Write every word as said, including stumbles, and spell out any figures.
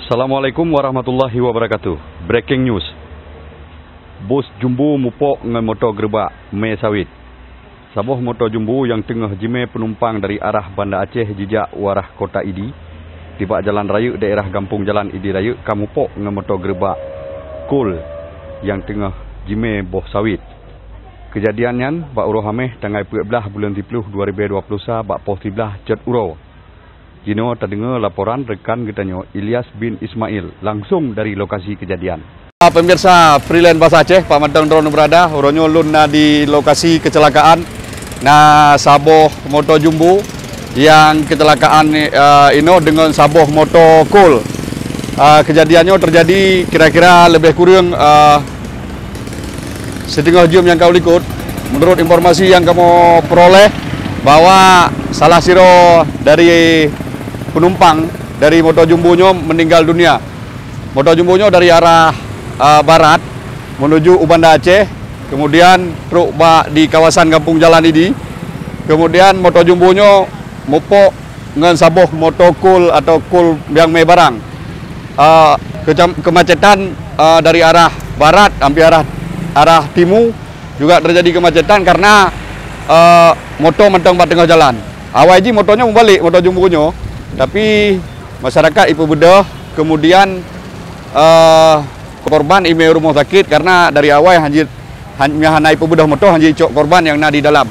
Assalamualaikum warahmatullahi wabarakatuh. Breaking news. Bus jumbo mupok ngon moto geureubak mé sawét. Saboh moto jumbo nyang teungoh jimé peunumpang dari arah Banda Aceh jijak u arah Kota Idi, tibak jalan rayeuk daerah Gampông Jalan Idi Rayeuk ka mupok ngon moto geureubak Colt nyang teungoh jimé boh sawét. Keujadian nyan bak uroe Hamèh tanggai peuet blaih buleuen siplôh dua ribèe dua plôh sa bak poh siblaih cot uroe. Jinoe tadeungoe laporan rekan geutanyoe Ilyas bin Ismail langsong dari lokasi keujadian. Pemirsa Freelance Bahasa Aceh, pat mantong droeneuh beurada, uroe nyoe lôn na di lokasi kecelakaan. Na saboh moto jumbo nyang kecelakaan, eh, inoe deungon saboh moto Colt. Eh, keujadian nyoe teujadi kira-kira leubeh kureueng, eh, siteungoh jeuem nyang ka u likot. Meunurot informasi nyang kamoe peuroleh, bahwa salah sidroe dari peunumpang dari moto jumbo nyoe meuninggal dunia. Moto jumbo nyoe dari arah, ah, barat menuju u Banda Aceh, kemudian trok bak di kawasan Gampông Jalan Idi. Kemudian moto jumbo nyoe mupok ngon saboh moto Colt atau Colt nyang mé barang. Ah, kecam-, kemacetan, ah, dari arah barat hampir arah, arah timu juga terjadi kemacetan karena, eh, moto mantong bak teungoh jalan. Awai jih moto nyoe mubalek, moto jumbo nyoe, tapi masyarakat ipeubeudôh, kemudian, eh, korban imé rumoh sakét karena dari awai hanjeuet, han-, hana ipeubeudôh moto, hanjeuet icok korban nyang na di dalam.